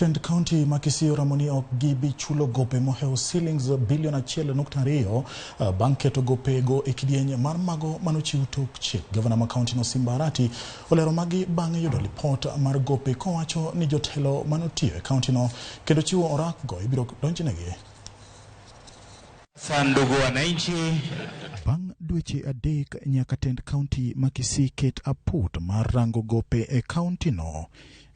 Tend kaunti ma Kisii oramo ni ok gibi chulo gope mohewo silings bilion 1.2 bang' keto gopego e kidieny mar mago manochiw tok chik. Gavana ma kaunti no Simba Arati olero magi bang' yudo lipot mar gope kowacho ni jotelo manotiyo e kaunti no kendo chiwo orak go ibiro donjnegi. Sasa ndugu wananchi, Bang' dweche 3 nyaka tend kaunti ma Kisii ket aput mar rango gope e kaunti no.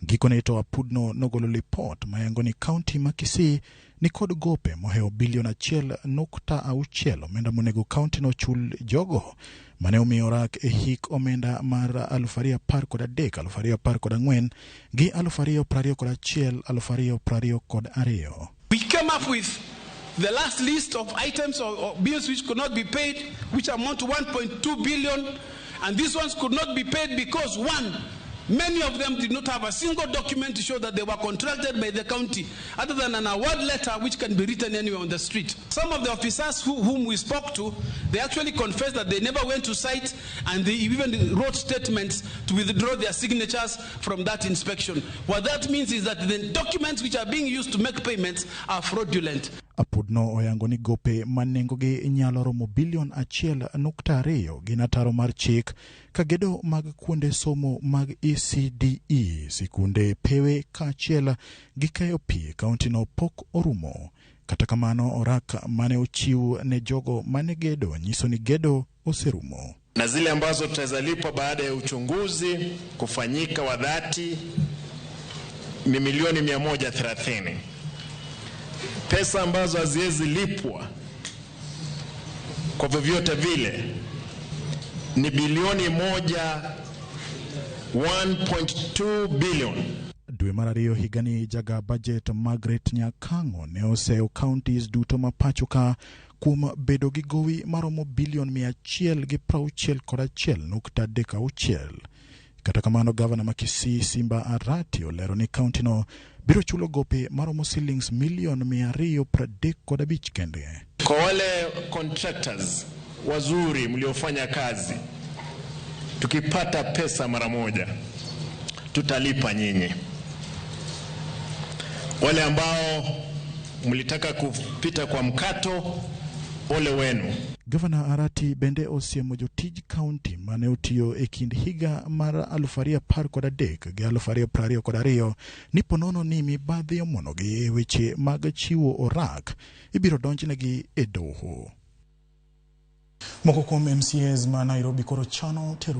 Gikone to apudno nogolo lipot mayango ni kaunti ma Kisii nikod gope mohewo bilion 1.6 omenda monego kaunti no chul jogo mane omiyo orak e hik omenda mar 2013, 2014 gi 2021, 2022. We came up with the last list of items or bills which could not be paid, which amount to 1.2 billion, and these ones could not be paid because, one, many of them did not have a single document to show that they were contracted by the county, other than an award letter which can be written anywhere on the street. Some of the officers whom we spoke to, they actually confessed that they never went to site, and they even wrote statements to withdraw their signatures from that inspection. What that means is that the documents which are being used to make payments are fraudulent. Apudno oyango ni gope ma nengogi nyalo romo bilion 1.2 gin ataro mar chik ka gedo mag kuonde somo mag ECDE, sikunde pewe kaachiel gi keyo pi e kaunti no pok orumo. Kata kamano orak mane ochiw ne jogo mane gedo nyiso ni gedo oserumo. Na zile ambazo tutaweza baada ya uchunguzi kufanyika wa dhati ni milioni 130. Pesa ambazo haziwezi lipwa kwa vyovyote vile ni bilioni moja, 1.2 billion. Dwe mar ariyo higani jaga budget Margaret Nyakang'o ne oseyo counties duto ma pacho ka kuom bedo gi gowi maromo bilion 161.36. Kata kamano gavana ma Kisii Simba Arati olero ni kaunti no biro chulo gope maromo silings milion 235 kende. Kwa wale contractors wazuri mliofanya kazi, tukipata pesa mara moja tutalipa nyinyi. Wale ambao mlitaka kupita kwa mkato, ole wenu. Gavana Arati bende osiemo jotij kaunti mane otiyo e kind higa mar 2013 gi 2022 ni ponono ni mibadhi omonogi e weche mag chiwo orak ibiro donjnegi e doho. Moko kuom MCAs ma Nairobi koro chano tero